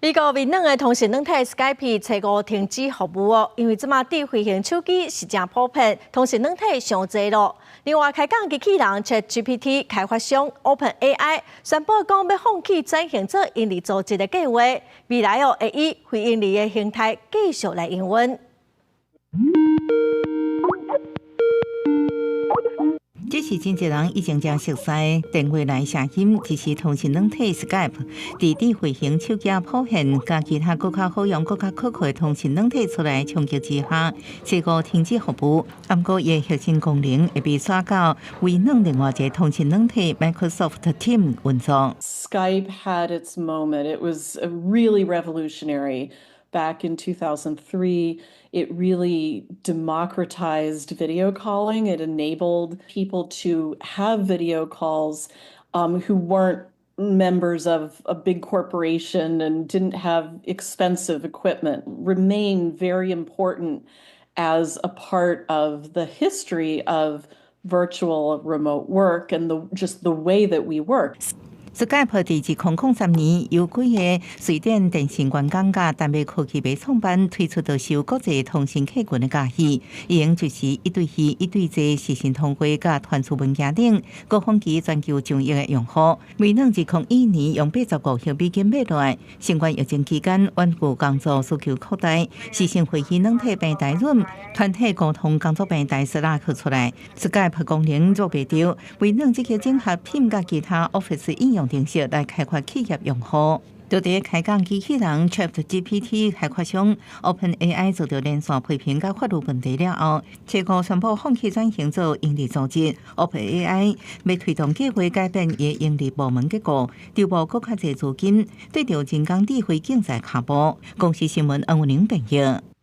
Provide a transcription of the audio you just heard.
美國微軟的通訊軟體 Skype 初五停止服務哦，因為這馬智慧型手機是誠普遍，通訊軟體傷濟咯。另外，開講機器人 ChatGPT 開發商 OpenAI 宣布講欲放棄轉型做營利組織的計劃，未來哦會以非營利的形態繼續來營運。這是真濟人以前誠熟悉電話來聲音，這是通訊軟體 Skype，佇智慧型手機普遍，佮其他閣較好用、閣較可靠的通訊軟體出來衝擊之下，這個停止服務。毋過，伊的核心功能會被轉到微軟另外一個通訊軟體 Microsoft Teams 運作。 Skype had its moment. It was really revolutionary. Back in 2003, it really democratized video calling. It enabled people to have video calls who weren't members of a big corporation and didn't have expensive equipment. Remain very important as a part of the history of virtual remote work and just the way that we work. Skype 佇2003年由幾个瑞典電信員工佮丹麥科技迷創辦，推出著受國際通訊客群的佮意，會用就是一對一、一對濟視訊通話佮傳輸文件等，高峰期全球上億个用戶。微軟2001年用85億美金買落來，新冠疫情期間，遠距工作需求擴大，視訊會議軟體平台 Zoom、團體溝通工作平台 Slack 出來，Skype 功能做袂著，微軟積極整合 Teams 佮其他 Office 應用程式來開發企業用戶。就佇開講機器人 ChatGPT 開發商 OpenAI 遭著連續批評佮法律問題了後，初五宣布放棄轉型做營利組織。OpenAI 欲推動計劃改變伊的營利部門結構，籌募閣較濟資金，對著人工智慧競賽跤步。公視新聞翁文玲編譯。